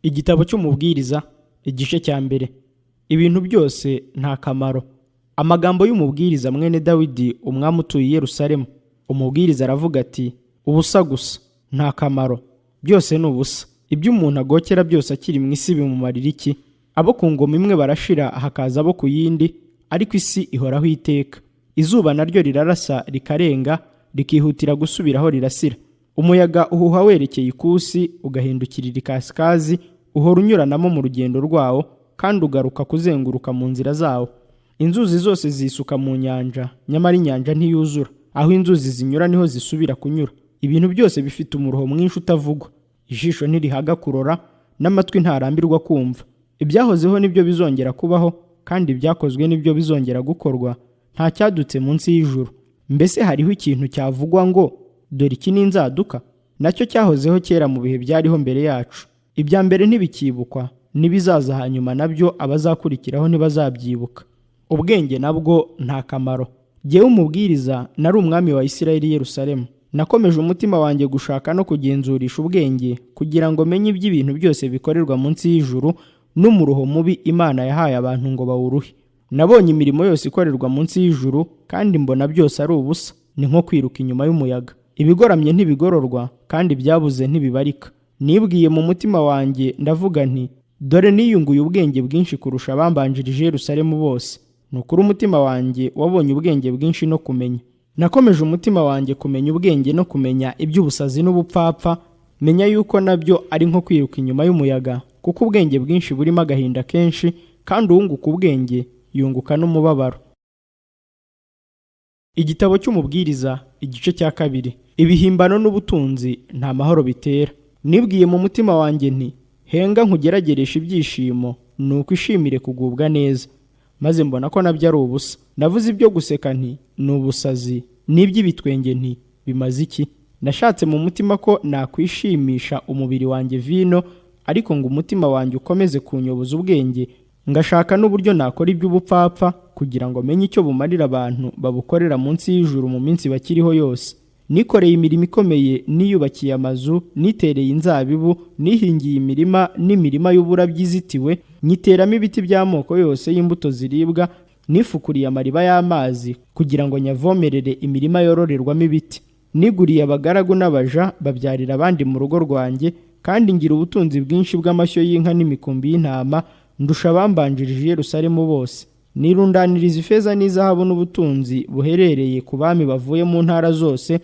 Igitabo cy'Umubwiriza, igice cya mbere. Ibintu byose nta kamaro. Amagambo y'umubwiriza mwene Dawidi, umwami utuye i Yerusalemu. Umubwiriza aravuga ati: "Ubusa gusa, nta kamaro, byose ni ubusa. Ibyo umuntu agokera byose akiri mu isi bimumarira iki? Abo ku ngoma imwe barashira, hakaza abo ku yindi, ariko isi ihoraho iteka. Izuba naryo rirarasa rikarenga, rikihutira gusubira aho rirasira. Umuyaga uhuha werekeye ikusi, ugahindukirira ikasikazi, uhora unyuranamo mu rugendo rwawo, kandi ugaruka kuzenguruka mu nzira zawo. Inzuzi zose zisuka mu nyanja, nyamara inyanja ntiyuzura. Aho inzuzi zinyura niho zisubira kunyura. Ibintu byose bifite umuruho mwinshi utavugwa. Ijisho ntirihaga kurora, n'amatwi ntarambirwa kumva. Ibyahozeho nibyo bizongera kubaho, kandi ibyakozwe nibyo bizongera gukorwa. Nta cyadutse munsi y'ijuru. Mbese hariho ikintu cyavugwa ngo: 'Dore iki ni inzaduka'? Nacyo cyahozeho kera mu bihe byariho mbere yacu. Ibya mbere ntibikibukwa, n'ibizaza hanyuma nabyo abazakurikiraho ntibazabyibuka. Ubwenge nabwo nta kamaro. Jyewe umubwiriza nari umwami wa Isirayeli i Yerusalemu. Nakomeje umutima wanjye gushaka no kugenzurisha ubwenge, kugira ngo menye iby'ibintu byose bikorerwa munsi y'ijuru, n'umuruho mubi Imana yahaye abantu ngo bawuruhe. Nabonye imirimo yose ikorerwa munsi y'ijuru, kandi mbona byose ari ubusa, ni nko kwiruka inyuma y'umuyaga. Ibigoramye ntibigororwa, kandi ibyabuze ntibibarika. Nibwiye mu mutima wanjye ndavuga nti: 'Dore niyunguye ubwenge bwinshi kurusha abambanjirije Yerusalemu bose.' Ni ukuri umutima wanjye wabonye ubwenge bwinshi no kumenya. Nakomeje umutima wanjye kumenya ubwenge no kumenya iby'ubusazi n'ubupfapfa, menya yuko nabyo ari nko kwiruka inyuma y'umuyaga, kuko ubwenge bwinshi burimo agahinda kenshi, kandi uwunguka ubwenge yunguka n'umubabaro." Igitabo cy'Umubwiriza, igice cya kabiri. Ibihimbano n'ubutunzi nta mahoro bitera. Nibwiye mu mutima wanjye nti: 'Henga nkugerageresha ibyishimo, ni uko ishimire kugubwa neza.' Maze mbona ko nabyo ari ubusa. Navuze ibyo guseka nti: 'Ni ubusazi,' n'iby'ibitwenge nti: 'Bimaze iki?' Nashatse mu mutima ko nakwishimisha umubiri wanjye vino, ariko ngo umutima wanjye ukomeze kunyoboza ubwenge, ngashaka n'uburyo nakora iby'ubupfapfa, kugira ngo menye icyo bumarira abantu babukorera munsi y'ijuru mu minsi bakiriho yose. Nikoreye imirimo ikomeye, niyubakiye amazu, nitereye inzabibu, nihingiye imirima n'imirima y'uburabyo izitiwe, nyiteramo ibiti by'amoko yose y'imbuto ziribwa. Nifukuriye amariba y'amazi kugira ngo nyavomerere imirima yororerwamo ibiti. Niguriye abagaragu n'abaja, babyarira abandi mu rugo rwanjye, kandi ngira ubutunzi bwinshi bw'amashyo y'inka n'imikumbi y'intama, ndusha abambanjirije i Yerusalemu bose. Nirundaniriza ifeza n'izahabu n'ubutunzi buherereye ku bami bavuye mu ntara zose.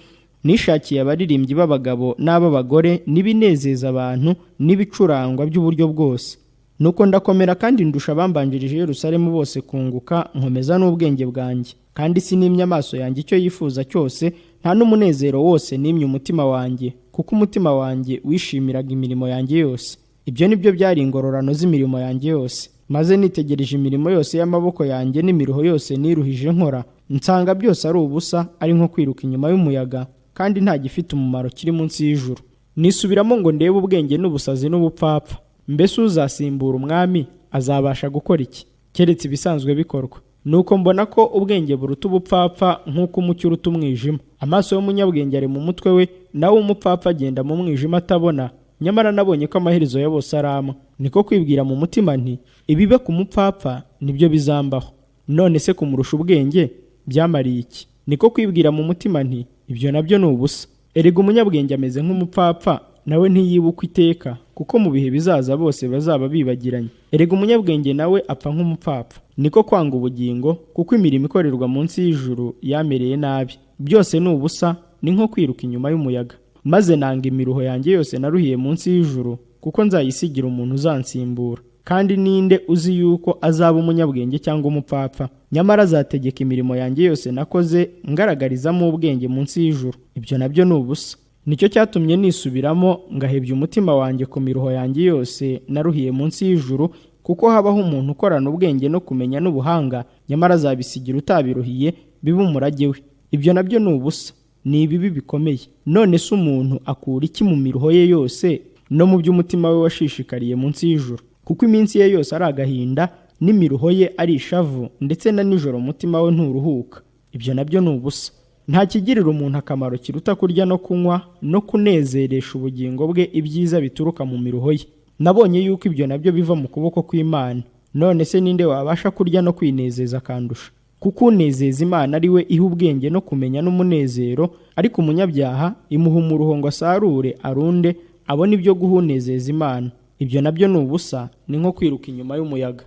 Nishakiye abaririmbyi b'abagabo n'ab'abagore, n'ibinezeza abantu, n'ibicurangwa by'uburyo bwose. Nuko ndakomera kandi ndusha abambanjirije i Yerusalemu bose kunguka, nkomeza n'ubwenge bwanjye. Kandi sinimye amaso yanjye icyo yifuza cyose, nta n'umunezero wose nimye umutima wanjye, kuko umutima wanjye wishimiraga imirimo yanjye yose. Ibyo ni byo byari ingororano z'imirimo yanjye yose. Maze nitegereje imirimo yose y'amaboko yanjye n'imiruho yose niruhije nkora, nsanga byose ari ubusa, ari nko kwiruka inyuma y'umuyaga, kandi nta gifite umumaro kiri munsi y'ijuru. Nisubiramo ngo ndebe ubwenge n'ubusazi n'ubupfapfa. Mbese uzasimbura umwami azabasha gukora iki, keretse ibisanzwe bikorwa? Nuko mbona ko ubwenge buruta ubupfapfa nk'uko umucyo uruta umwijima. Amaso y'umunyabwenge ari mu mutwe we, nawe umupfapfa agenda mu mwijima atabona. Nyamara nabonye ko amaherezo ya bose ari amwe. Niko kwibwira mu mutima nti: 'Ibibe ku mupfapfa nibyo bizambaho. None se kumurusha ubwenge byamariye iki?' Niko kwibwira mu mutima nti: 'Ibyo nabyo ni ubusa.' Erega umunyabwenge ameze nk'umupfapfa, nawe ntiyibukwa iteka, kuko mu bihe bizaza bose bazaba bibagiranye. Erega umunyabwenge nawe apfa nk'umupfapfa. Niko kwanga ubugingo, kuko imirimo ikorerwa munsi y'ijuru yamereye nabi. Byose ni ubusa, ni nko kwiruka inyuma y'umuyaga. Maze nanga imiruho yanjye yose naruhiye munsi y'ijuru, kuko nzayisigira umuntu uzansimbura. Kandi ninde uzi yuko azaba umunyabwenge cyangwa umupfapfa? Nyamara azategeka imirimo yanjye yose nakoze ngaragarizamo ubwenge munsi y'ijuru. Ibyo nabyo ni ubusa. Nicyo cyatumye nisubiramo, ngahebya umutima wanjye ku miruho yanjye yose naruhiye munsi y'ijuru, kuko habaho umuntu ukorana ubwenge no kumenya n'ubuhanga, nyamara azabisigira utabiruhiye, bibe umurage we. Ibyo nabyo ni ubusa, ni ibibi bikomeye. None se umuntu akura iki mu miruho ye yose no mu by'umutima we washishikariye munsi y'ijuru? Kuko iminsi ye yose ari agahinda, n'imiruho ye ari ishavu, ndetse na nijoro umutima we nturuhuka. Ibyo nabyo ni ubusa. Nta kigirira umuntu akamaro kiruta kurya no kunywa no kunezeresha ubugingo bwe ibyiza bituruka mu miruho ye. Nabonye yuko ibyo nabyo biva mu kuboko kw'Imana. None se ninde wabasha kurya no kwinezeza akandusha? Kuko unezeza Imana ari we iha ubwenge no kumenya n'umunezero, ariko umunyabyaha imuha umuruho ngo asarure arunde abone ibyo guhunezeza Imana. Ibyo nabyo ni ubusa, ni nko kwiruka inyuma y'umuyaga.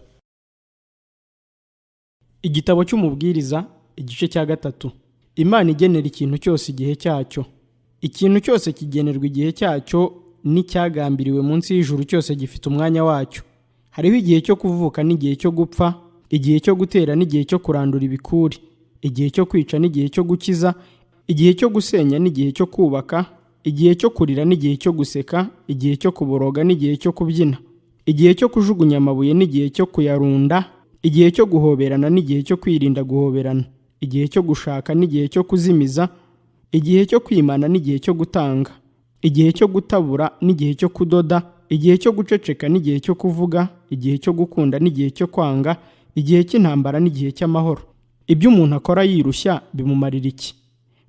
Igitabo cy'Umubwiriza, igice cya 3. Imana igenera ikintu cyose igihe cyacyo. Ikintu cyose kigenerwa igihe cyacyo, n'icyagambiriwe munsi y'ijuru cyose gifite umwanya wacyo. Hariho igihe cyo kuvuka n'igihe cyo gupfa, igihe cyo gutera n'igihe cyo kurandura ibikuri, igihe cyo kwica n'igihe cyo gukiza, igihe cyo gusenya n'igihe cyo kubaka, igihe cyo kurira n'igihe cyo guseka, igihe cyo kuboroga n'igihe cyo kubyina, igihe cyo kujugunya amabuye n'igihe cyo kuyarunda, igihe cyo guhoberana n'igihe cyo kwirinda guhoberana, igihe cyo gushaka n'igihe cyo kuzimiza, igihe cyo kwimana n'igihe cyo gutanga, igihe cyo gutabura n'igihe cyo kudoda, igihe cyo guceceka n'igihe cyo kuvuga, igihe cyo gukunda n'igihe cyo kwanga, igihe cy'intambara n'igihe cy'amahoro. Ibyo umuntu akora yirushya bimumarira iki?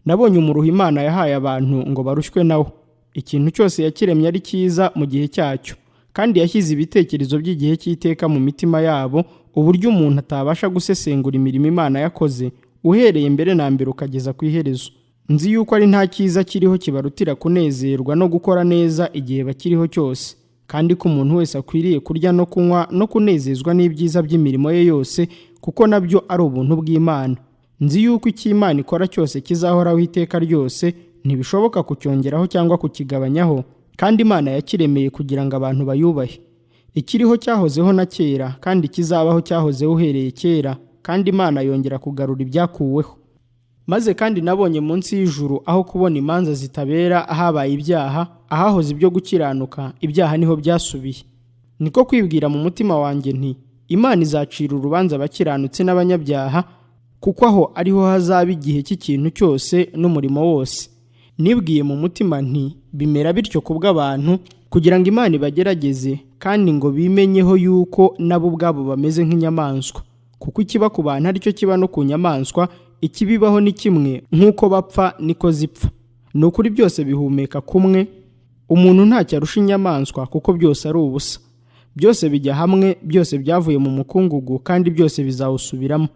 Nabonye umuruho Imana yahaye abantu ngo barushywe nawo. Ikintu cyose yakiremye ari cyiza mu gihe cyacyo, kandi yashyize ibitekerezo by'igihe cy'iteka mu mitima yabo, uburyo umuntu atabasha gusesengura imirimo Imana yakoze, uhereye mbere na mbere ukageza ku iherezo. Nzi yuko ari nta cyiza kiriho kibarutira kunezerwa no gukora neza igihe bakiriho cyose, kandi ko umuntu wese akwiriye kurya no kunywa no kunezezwa n'ibyiza by'imirimo ye yose, kuko nabyo ari ubuntu bw'Imana. Nzi yuko icyo Imana ikora cyose kizahoraho iteka ryose, ntibishoboka kucyongeraho cyangwa kukigabanyaho, kandi Imana yakiremeye kugira ngo abantu bayubahe. Ikiriho cyahozeho na kera, kandi kizabaho cyahozeho uhereye kera, kandi Imana yongera kugarura ibyakuweho. Maze kandi nabonye munsi y'ijuru aho kubona imanza zitabera habaye ibyaha, ahahoze ibyo gukiranuka ibyaha niho byasubiye. Niko kwibwira mu mutima wanjye nti Imana izacira urubanza abakiranutsi n'abanyabyaha, kuko aho ariho hazaba igihe cy'ikintu cyose n'umurimo wose. Nibwiye mu mutima nti bimera bityo kubw'abantu, kugira ngo Imana ibagerageze, kandi ngo bimenyeho yuko nabo ubwabo bameze nk'inyamaswa. Kuko ikiba ku bantu aricyo kiba no ku nyamaswa, ikibibaho ni kimwe, nk'uko bapfa niko zipfa. Ni ukuri byose bihumeka kumwe, umuntu ntacyo arusha inyamaswa, kuko byose ari ubusa. Byose bijya hamwe, byose byavuye mu mukungugu, kandi byose bizawusubiramo.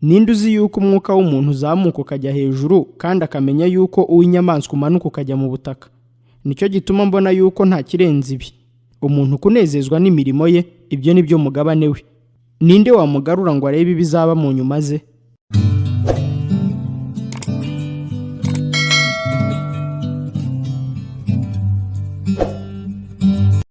Ninde uzi yuko umwuka w'umuntu uzamuka ukajya hejuru, kandi akamenya yuko uw'inyamaswa umanuka ukajya mu butaka? Nicyo gituma mbona yuko nta kirenze ibi. Umuntu kunezezwa n'imirimo ye, ibyo ni byo mugabane we. Ninde wamugarura ngo arebe ibizaba mu nyuma ze?